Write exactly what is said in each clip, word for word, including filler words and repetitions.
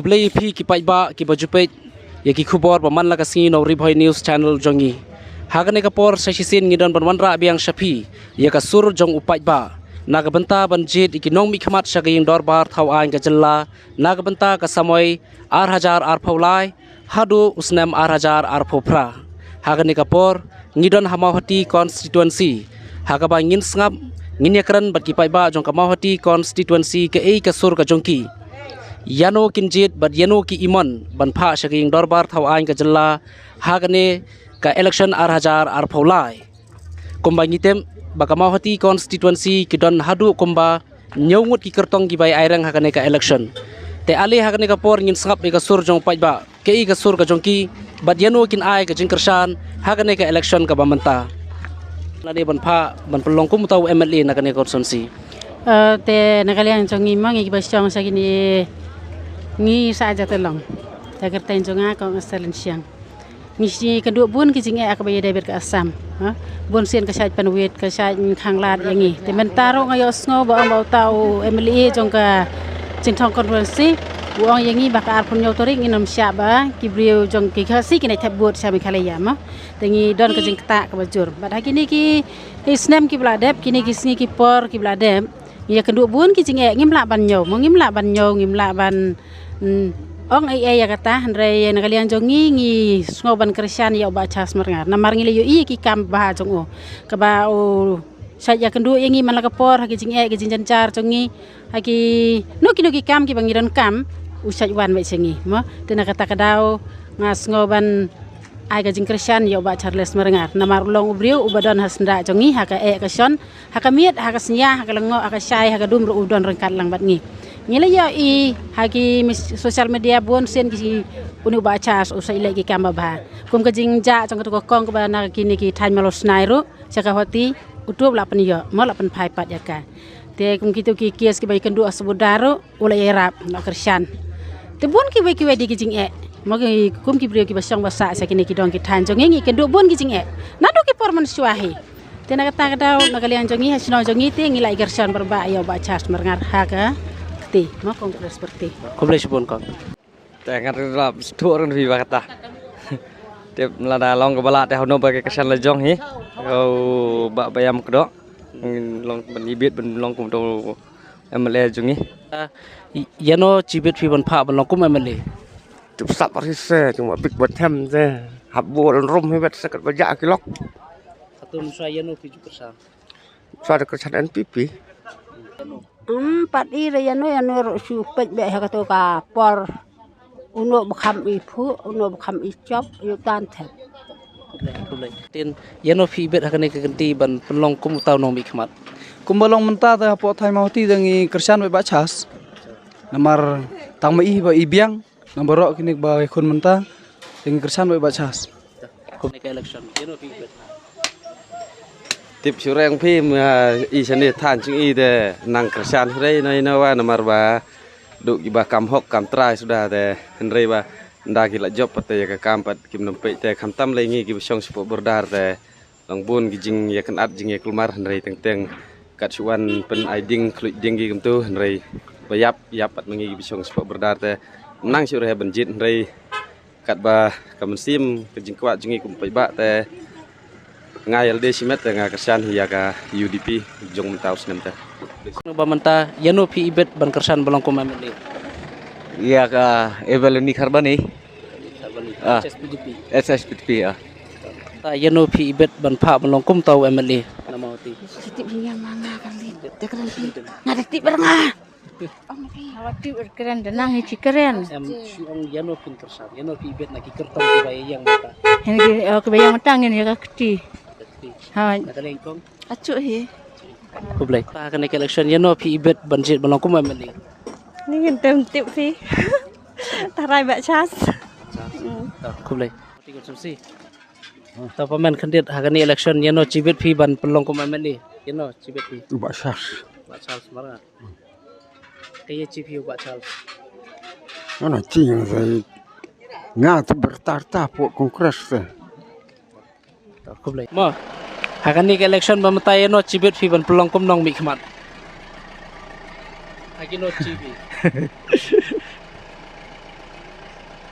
Khublei ïa phi ki paidbah kiba ju peit ïa ki khubor ba man la ka sngi na u Ri Bhoi News Channel jong ngi. Ha kane ka por sa shisien ngi don ban wanrah biang sha phi ïa ka sur jong u paidbah na ka bynta ban jied ïa ki nongmihkhmat sha ka ïing dorbar thaw aiñ ka jylla na ka bynta ka samoi ar hajar arphew lai haduh u snem ar hajar arphew phra. Ha kane ka por ngi don ha Mawhati constituency, ha kaba ngin sngap, ngin ïakren bad ki paidbah jong ka Mawhati constituency kaei ka sur ka jong ki, ïano kin jied bad ïano ki imon ban phah sha ka ïing dorbar thaw aiñ ka jylla ha kane ka election ar hajar arphew lai. Kumba ngi tip ba ka Mawhati constituency ki don haduh kumba hynñiew ngut ki kyrtong kiba ïai reng ha kane ka election. Te ale ha kane ka por ngin sngap ïa ka sur jong u paidbah, kaei ka sur ka jong ki bad ïano kin ai ka jingkyrshan ha kane ka election kaba mynta. Lane ban phah ban pynlong kum uta u M L A na kane ka constituency. Eh, te na ka liang jong ngi ma ngi kiba shong sha kine ngi Shah Jatalong. Te kyrteng jong nga Kong Esther Lynchiang. Ngi sngew kynduh bun ki jingeh ha kaba ïadei bad ka Assam. Ha? Bun sien ka shait pynwit, ka shait khanglad ïa ngi. Te mynta ruh nga ïohsngew ba ong ba uta u M L A jong ka Chinthong constituency u ong ïa ngi ba ka arphew hynñiew tarik ngin ym shah ba ki briew jong ki Khasi kin ïa thep vote sha Meghalaya ma. Te ngi don ka jingktah kaba jur. Bad ha kine ki, ki snem kiba la dep, kine ki sngi ki por kiba la dep, ngi ïa kynduh bun ki jingeh, ngim lah ban ñiew, mo ngim lah ban ñiew, ngim lah ban, mm, ong ei ei ïa kata, hynrei na ka liang jong ngi ngi sngew ban kyrshan ïa u Bah Charles Marngar. Namar ngi la ïohi ïa ki kam ba bha jong u. Kaba u shait ïa kynduh ïa ngi man la ka por ha ki jingeh ki jingjynjar jong ngi. Ha kino kino ki kam kiba ngi donkam u shait wan beit sha ngi. Mo, te na kata ka daw nga sngew ban ai ka jingkyrshan ïa u Bah Charles Marngar. Namar u long u briew uba don ha syndah jong ngi ha ka eh ka shon, ha ka miet, ha ka sñiaw, ha ka lyngngoh, ha ka shai, ha ka dum ruh u don ryngkat lang bad ngi. Ngi la ïohi ha ki social media bun sien ki une u Bah Charles u shait leh ki kam ba bha. Kum ka jingjah jong katu ka kong kaba na kine ki thaiñ Mawlai Snai ruh sha ka Hoti, utu u la pynïoh, mo la pynphai pat ïa ka. Te kum kitu ki kes kiba ïakynduh ha Subudar ruh u la ïarap, u la kyrshan. Te bun kiwei kiwei de ki jingeh. Mo ki kum ki briew kiba shong ba sah sha kine ki dong ki thaiñ jong ngi ngi kynduh bun ki jingeh. Naduh ki por mynshuwa hi. Te na kata ka daw na ka liang jong ngi ha shnong jong ngi te ngi la ïa kyrshan bha bha ïa u Bah Charles Marngar ha ka kti, mo Congress party. Khublei shibun kong. Te ngan rap sdang ren phi ba kata. Te lada long kaba lah te hano ba ka kyrshan la jong hi. Ko ba ba ïam kdok. Long ban ibit ban long kum to M L A jong ngi. Ïano chibit phi ban phah ban long kum M L A. Tup sap ri se cuma bik ba them te. Hap bor rum hi bet sakat ba ja ki lok. Katun sa ïano phi ju kyrshan. Sa da kyrshan N P P. Um, pat i re ïano ïano ro su pek be ha kato ka por. Uno ba kham i phu, uno ba kham i chop, yu tan them. Tin ïano phi ibit ha kane ka kynti ban pynlong kum uta u nongmihkhmat. Kumba long mynta te hapoh thaiñ Mawhati te ngi kyrshan beit Bah Charles. Namar tang ma i ba i biang. Namar baroh kine ba khun mynta te ngi kyrshan beit Bah Charles. Kum ne ka election ïano phi ibit. Tip shu reng phi ma i shane than chung i te nang kyrshan shu rei noi no wa namar ba duk i ba kam hok kam trai suda te hynrei ba nda ki la jop pat te ïa ka kam pat kim nang peit te khamtam lei ngi ki ba shong shu pok bordar te. Long bun ki jingïakynad jingïakulmar hynrei teng teng kat shu wan pyn ai ding khluit ding ki kumtu hynrei ba ïap ïap pat ma ngi ki ba shong shu pok bordar te. Nang shu rei ban jied hynrei katba ka mynsiem ka jingkwah jong ngi kum paidbah te nga ïalade shimet te nga kyrshan hi ïa ka U D P jong mynta u snem te. Ba mynta ïano phi ibit ban kyrshan ba long kum M L A. Ïa ka Evelyn Kharbani. Ah. H S P D P. H S P D P ah. Ta ïano phi ibit ban phah ban long kum uta u M L A. Nama hoti. Sitip hi ïa ma nga kan lit. Te kren hi. Nga da tip ber nga. Hawa tip er kren da nang hi chi kren. Em, shu ong ïano phin kyrshan, ïano phi ibit na ki kyrtong kiba ïeng mynta. Hen ki, oh, kiba ïeng mynta ngin ïa ka kti. Kti. Hawa. Na ka lengkong. Achu hi. Khublei. Ta kane ka election ïano phi ibit ban jied ban long kum M L A. Ni ngin tem tip phi. Tarai Bah Charles. Khublei. Ti ko sumsi. Ta pa men khyndiat ha kane election ïano chibit phi ban pynlong kum M L A. Ïano chibit phi. Bah Charles. Bah Charles Marngar. Te ïa chi phi Bah Charles. Nga na chi nga sai. Nga tu bertar ta po Congress te. Khublei. Mo. Ha kane ka election ba mynta ïano chibit phi ban pynlong kum nongmihkhmat. Ha kino chi phi.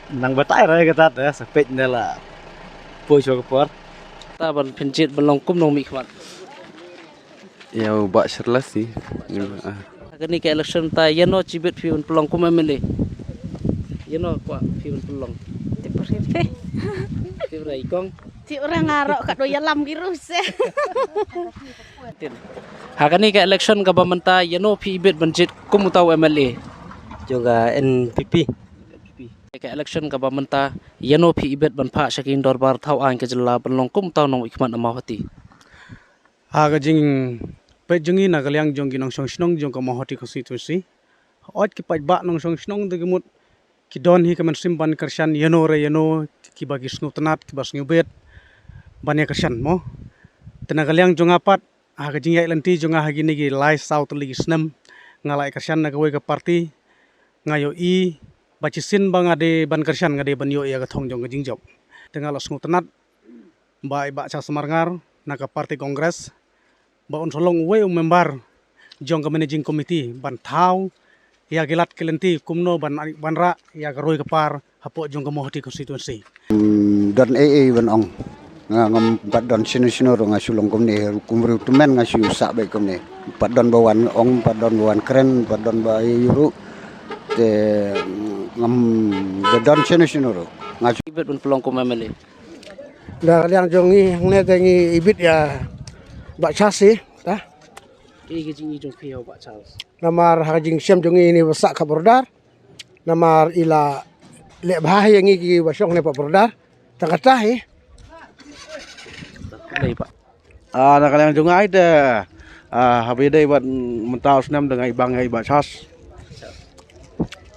Nang batai ra kata te sa peit ne la poi shuwa ka por. Ta ban pynjit ban long kum nongmihkhmat. Ïa u Bah Sharlasi. Ah. Ha kane ka election ta ïano chibit phi ban pynlong kum M L A? Ïano kwah phi ban pynlong? Tip re. Tip re i kong. Tip re nga ruh ka do ïalam ki ruh se. Tin. Ha kane ka election kaba mynta ïano phi ibit ban jied kum uta u M L A? Jong ka N P P. Ka election kaba mynta ïano phi ibit ban phah sha ki dorbar thaw aiñ ka jylla ban long kum uta u nongmihkhmat na Mawhati? Ha ka jingpeit jong ngi na ka liang jong ki nongshong shnong jong ka Mawhati constituency. Hooid ki paidbah nongshong shnong te ki mut ki don hi ka mynsiem ban kyrshan ïano re ïano kiba ki sngewtynnat kiba sngewbit ban ïa kyrshan mo. Te na ka liang jong nga pat ha ka jingïaid lynti jong nga ha kine ki lai saw tylli ki snem nga la ïa kyrshan na kawei ka party nga ïohi ba shisien ba nga dei ban kyrshan nga dei ban ïoh ïa ka thong jong ka jingjop. Te nga la sngewtynnat ba i Bah Charles Marngar na ka party Congress ba un sa long uwei u member jong ka managing committee ban thaw ïa ki lad ki lynti kumno ban, ban rah ïa ka roi ka par hapoh jong ka Mawhati constituency. Hmm, don ei ei ban ong. Nga ngam pat don shano shano ruh nga shu long kumne, kum briew tymmen nga shu sah beit kumne. Pat don ba wan ong, pat don ba wan kren, pat don ba ïa ïuh ruh. Te ngam da don shano shano ruh. Nga shu ibit ban pynlong kum M L A. Da ka liang jong ngi hangne te ngi ibit ïa Bah Charles hi, ta. Ki ka jingïohi jong phi ïa Bah Charles. Namar ha ka jingshem jong ngi ne ba sah ka border. Namar i la leh bha ïa ngi kiba shong ne pa border. Tang kata hi. Dei ba. Ah, na ka liang jong nga te, ah, haba dei bad mynta u snem da nga ibang ïa i Bah Charles.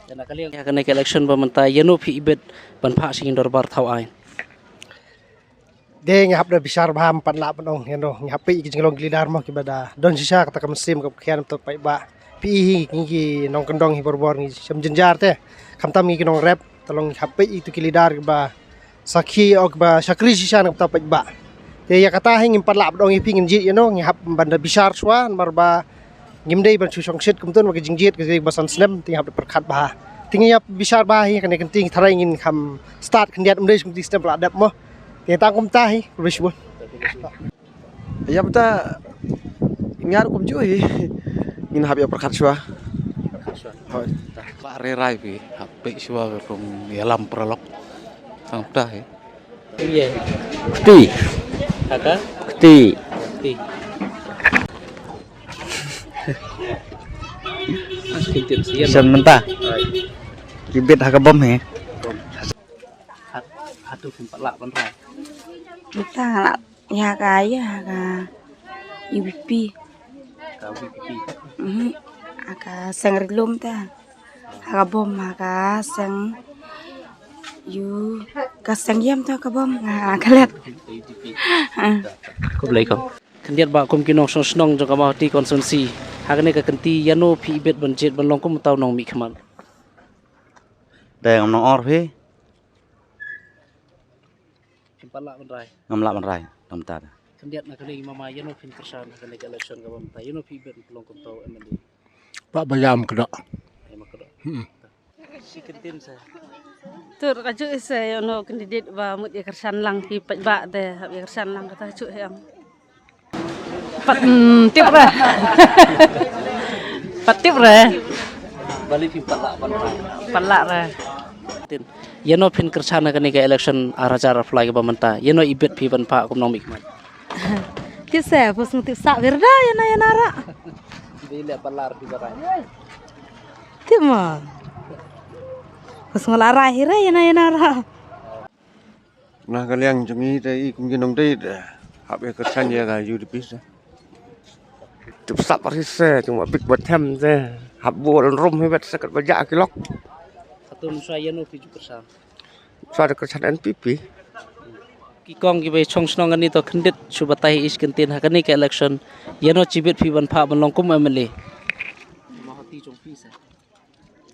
Ïa na ka liang ïa kane ka election ba mynta ïano phi ibit ban phah sha ki dorbar thaw aiñ? Dei ngi hap da bishar bha, ym pat lah ban ong ïano, ngi hap peit ki jinglong ki leader mo kiba da don shisha kata ka mynsiem ka khian to paidbah. Phi hi ngi ki nongkyndong hi borbor ngi shem jynjar te. Khamtam ngi ki nongrep, te long ngi hap peit itu ki leader kiba sakhi ok ba shakri shisha na kata paidbah. Te ïa kata hi ngim pat lah ban ong ïa phi ngin jied ïano, ngi hap ban da bishar shuwa namar ba ngim dei ban shu shongshit kumta ba ka jingjied ka dei ba san snem te ngi hap da pyrkhat bha. Te ngi ïa bishar bha hi kane ka kynti tharai ngin kham start khyndiat, ym dei shu kynti snem ba la dep mo. Te tang kumta hi, khublei shibun. Ïa bata ngar kumjuh hi. Ngin hap ïa pyrkhat shuwa. Hooid. Ba re rai phi hap peit shuwa kum ïalam paralok. Tang kumta hi. Iya. Kti. Haka? Kti. Kti. Shen mynta. Kibit ha ka bom hi. Hat, hatu phin pat lah ban rai. Mynta lah ïa ka, ïa ka U V P. Ka U V P. Mhm. Ha ka seng ri lum ta. Ha ka bom, ha ka seng ïu, ka seng ïam ta ka bom, ha ka let. Khublei kong. Khyndiat ba kum ki nongshong shnong jong ka Mawhati constituency, ha kane ka kynti ïano phi ibit ban jied ban long kum uta u nongmihkhmat? Dei ngam nang ong phi. Phim pat lah ban rai. Ngam lah ban rai, nang mynta. Khyndiat na kane mama ïano phin kyrshan ha kane ka election kaba mynta, ïano phi ibit ban long kum uta u M L A? Bah Baïam Kdoh. Baïam Kdoh. Hmm. Shi kyntien sa. Tur ka ju sa ïano candidate ba mut ïa kyrshan lang ki paidbah te hap ïa kyrshan lang kata ju hi ang. Pat, mm, tip re. Pat tip re. Bali phim pat lah ban rai. Pat lah re. Tin. Ïano phin kyrshan ha kane ka election ar hajar arphew lai kaba mynta? Ïano ibit phi ban phah kum nongmihkhmat? Tip se, pus ngu tip sa birda ïano ïano ra. Dei le pat lah phi ba rai. Tip ma. Pus ngu la rai hi re ïano ïano ra. Na ka liang jong ngi te i kum ki nongdei te hap ïa kyrshan ïa ka U D P te. Tip sap ri se jong ma bik ba them te hap bor rum hi bet se kat ba ja ki lok. Katun sa ïano phi ju kyrshan? Sa da kyrshan N P P. Ki kong kiba shong shnong kane to khyndiat shu batai hi shi kyntien ha kane ka election ïano chibit phi ban phah ban long kum M L A? Mawhati jong phi se.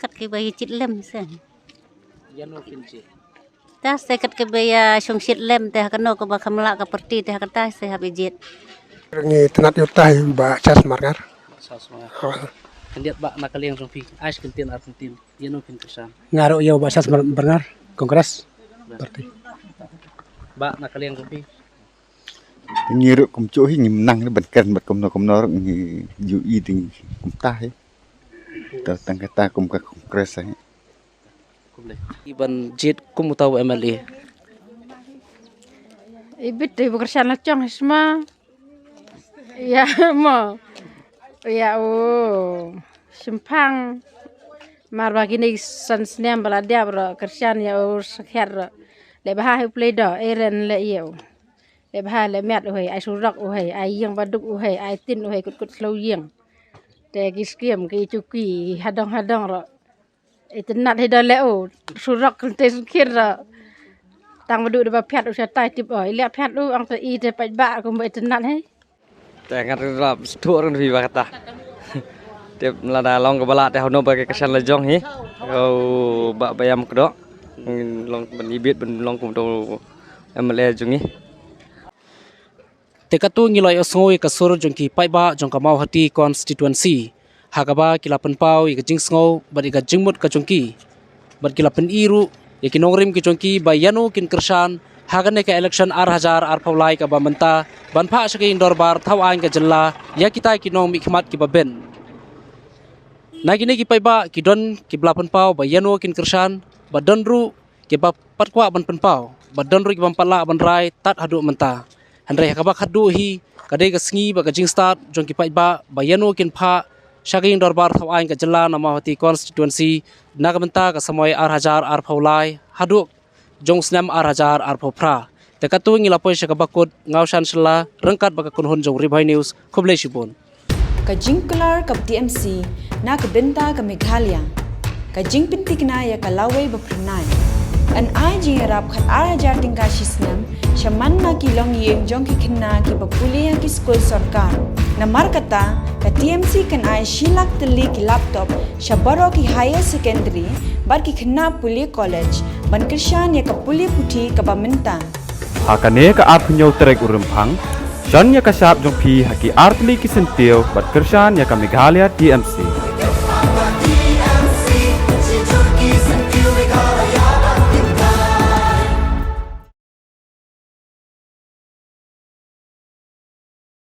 Kat kiba ïa jied lem se. Ïano phin jied? Ta se kat kiba ïa shongshit lem te ha kano kaba kham lah ka party te ha kata se hap ïa jied. Ngi tynnat ïa uta hi Bah Charles Marngar. Charles Marngar. Khyndiat ba na ka liang jong phi, ai shi kyntien ar kyntien, ïano phin kyrshan? Nga ruh ïa u Bah Charles Mar-, Marngar. Congress Party. Ba na ka liang ka phi. Ngi ruh kumjuh hi ngim nang ban kren bad kumno kumno ruh ngi ju i ding kumta hi. Tang kata kum ka Congress hi. Ban jied kum uta u M L A. Ibit te ba kyrshan la jong hi sma. Ïa mo. Ïa u shemphang. Mar ba kine san snem ba la dep ruh kyrshan ïa u sakhiat ruh. Le ba ha hi u play do eren le ïa u. Le ba ha le miat u hei ai surok u hei ai ïing ba duk u hei ai tin u hei kut kut slow ïing. Te ki skim ki chuki hadong hadong ruh. Itynnat hi da leh u surok te sngkir da. Tang ba du da ba phiat u shatai tip o i leh phiat u ang te i te paidbah kumba itynnat hi. Te ngat rap sthuk ran phi ba kata. Te lada long ka ba lah te hano ba ka kyrshan la jong hi. Ko ba ba ïam kdo. Long ban ibit ban long kum to M L A jong hi. Te katto ngi la ïohsngew ïa ka sur jong ki paidbah jong ka Mawhati constituency ha kaba ki la pynpaw ïa ka jingsngew bad ïa ka jingmut ka jong ki. Bad ki la pyni ruh ïa ki nongrim ki jong ki ba ïano kin kyrshan ha kane ka election ar hajar arphew lai kaba mynta ban phah sha ka ïing dorbar thaw aiñ ka jylla ïa kita ki nongmihkhmat kiba bun. Na kine ki paidbah ki don kiba la pynpaw ba ïano kin kyrshan bad don ruh kiba pat kwah ban pynpaw bad don ruh kiba pat lah ban rai tad haduh mynta. Hynrei ha kaba khatduh hi ka dei ka sngi bad ka jingstad jong ki paidbah ba ïano kin phah sha ka ïing dorbar thaw aiñ ka jylla na Mawhati constituency na ka bynta ka samoi ar hajar arphew lai haduh jong u snem ar hajar arphew phra. Te katto ngi la poi sha kaba kut, nga u Shan Shylla ryngkat bad ka kynhun jong Ri Bhoi News. Khublei shibun. Ka jingkular ka T M C na ka bynta ka Meghalaya. Ka jingpynthikna ïa ka lawei ba phyrnai. Kan ai jingïarap khat ar hajar tyngka shi snem sha man la ki longïing jong ki khynnah kiba pule ha ki skul sorkar. Namar kata ka T M C kan ai shi lak tylli ki laptop sha baroh ki higher secondary bad ki khynnah pule college ban kyrshan ïa ka pule puthi kaba mynta. Ha kane ka arphew hynñiew tarik u Rymphang, shon ïa ka shap jong phi ha ki artylli ki syntiew bad kyrshan ïa ka Meghalaya T M C.